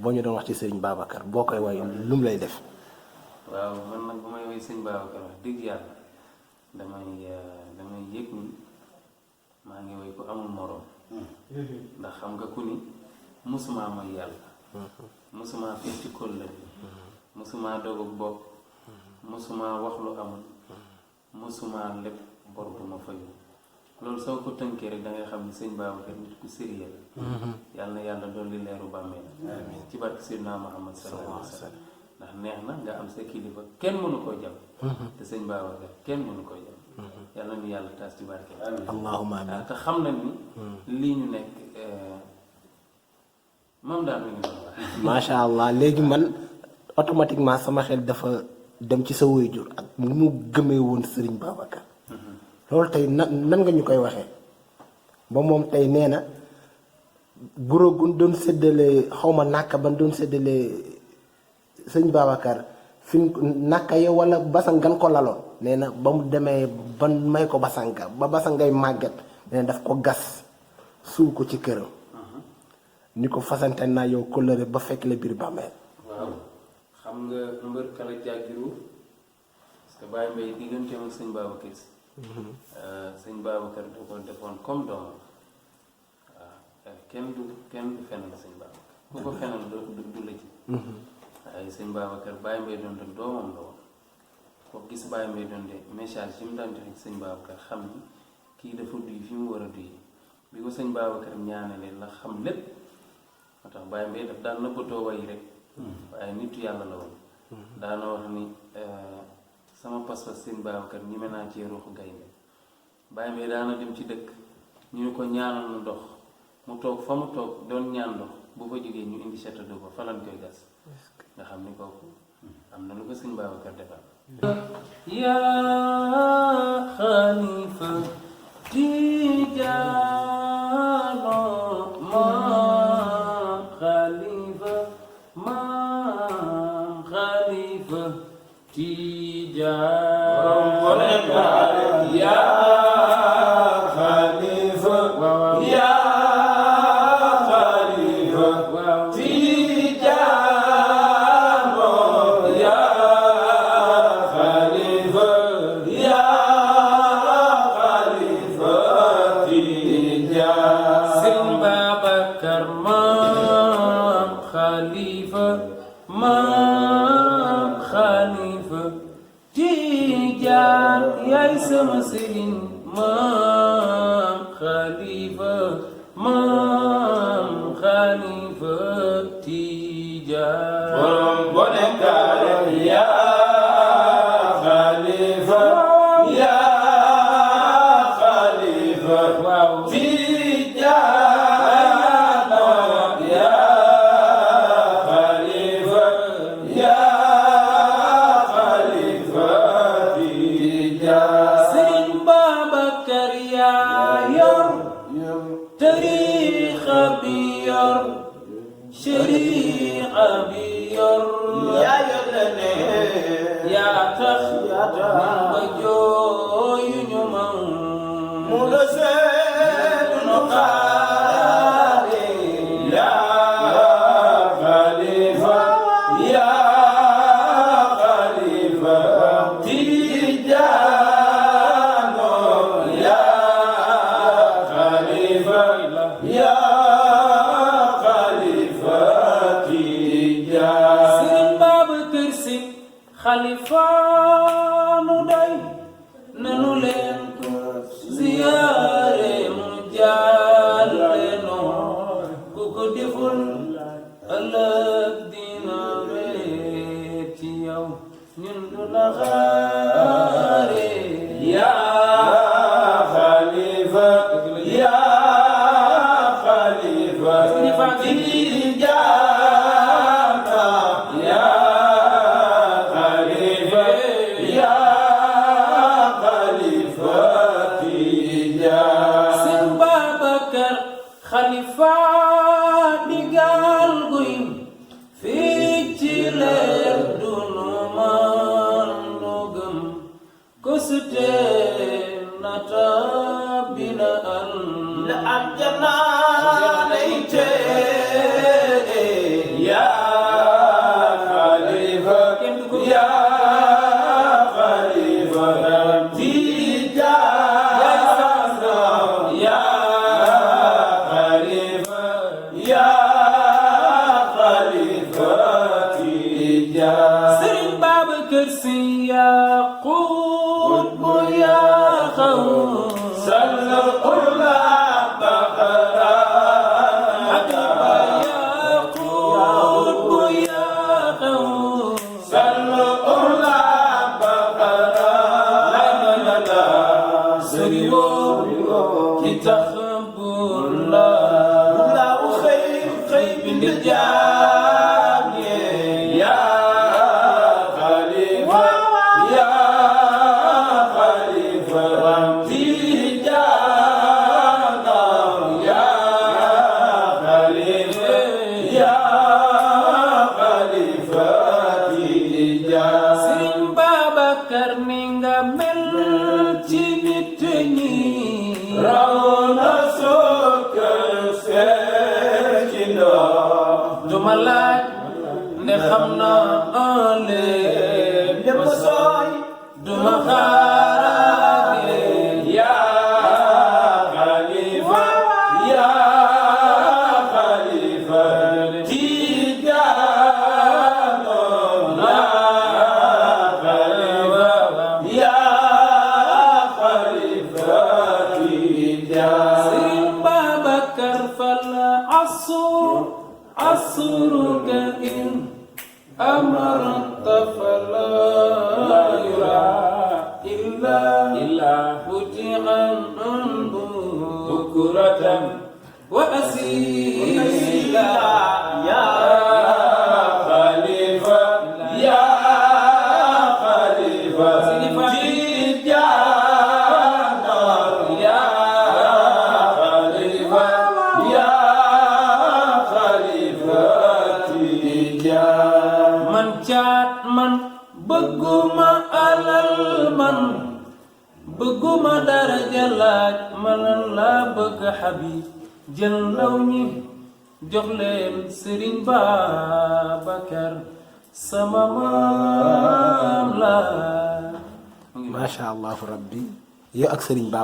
boo ñu doon wax ci sëriñ Babacar boo koy way lu mu lay def. waaw man nag bu may way sëñ Babacar wax dëgg yàlla damay yëg ni maa ngi way ko amul moroom. ndax xam nga ku ni musuma mooy yàlla. musuma fii ci kóllëre. musuma doog ak bopp. musuma wax lu amul. musuma lépp bor bu ma fayu. loolu soo ko tënkee rek da ngay xam ni sëñ Babacar nit ku sérieux la. yàlla na yàlla dolli leeru bàmmeel. ci barke Seydina Muhammad sallallahu alayhi wa sallam. ndax neex na nga am sa kilifa kenn mënu koo jàpp. te sëñ Babacar kenn mënu koo jàpp. yàlla na yàlla taas ci barke. allahumma amiin. te xam na ni. lii ñu nekk moom daal mi ngi doon wax. macha allah léegi man automatiquement sama xel dafa dem ci sa waajur ak nu mu gëmee woon sëriñ Babacar. loolu tey nan nga ñu koy waxee ba moom tey nee na guro gu doon séddale xaw ma nàkk ban doon séddale sëñ Babacar fi nàkka yow wala basang gan ko laloon nee na ba mu demee ban may ko basanga ba basangay màgget nee na daf ko gas suul ko ci këram ni ko fasante naa yow kóllëre ba fekk la biir bàmmeel. waaw xam nga mbër kala jàggiru parce que Baye Mbaye digganteem ak sëñ Babacar si sëñ Babacar da ko defoon comme doomam waaw kenn du fenal sëñ Babacar ku ko fenal du la ji waaye sëñ Babacar Baye Mbaye doon de doomam la woon ko gis Baye Mbaye doon de message yi mu daan joxe sëñ Babacar xam ni kii dafa duy fi mu war a duy bi ko sëñ Babacar ñaanalee la xam lépp moo tax Baye Mbaye daf daan nëbbatoo way rek waaye nitu yàlla la woon daana wax ni sama pas-pas sëñ Babacar ñi naa ci ruuxu gaynde Baye Mbaye daana dem ci dëkk ñu ne ko ñaanal na ndox mu toog fa mu toog doon ñaan ndox bu fa jógee ñu indi château d'eau ba fa lañ koy gas nga xam ni kooku am na lu ko sëñ Babacar defal yaa xalifa Tijaano maam xalifa Tijaan yaa xalifa Tijaan yaa xalifa Tijaan Sëñ Babacar maam xalifa Tijaan yaay sama sëriñ maam xalifa Tijaan borom bone kaare yaa xalifa Tijaan yaa xalifa Sëriñ Babacar yaa yor tariixa bi yor shariixa bi yor yaa tax ba jooyu ñu man mu la seedu nu xaare yaa xalifa Tijaan Sëriñ Babacar Si xalifa nu doy nanu leen ko ziyaare mu jàlle noo ku ko deful ëllëg dina weet ci yow ñun du la xaare yaa xalifa Sëñ Babacar xalifa digal guy fii ci leer du nu man nu gëm Sëriñ Babacar ni nga mel ci nit ñi raw na suukar ci ndox duma laaj ne xam na lépp lépp sooy duma xaaraale yaa xalifa عصرك إن أمرت فلا يرى إلا بجعا بكرة وأسيلا يا خليفة يا خليفة man bëgguma alal man bëgguma daraja laaj man la bëgg Habib jël ndaw ñi jox leen Serigne Babacar sama maam la masha Allah rabbi yow ak Serigne Babacar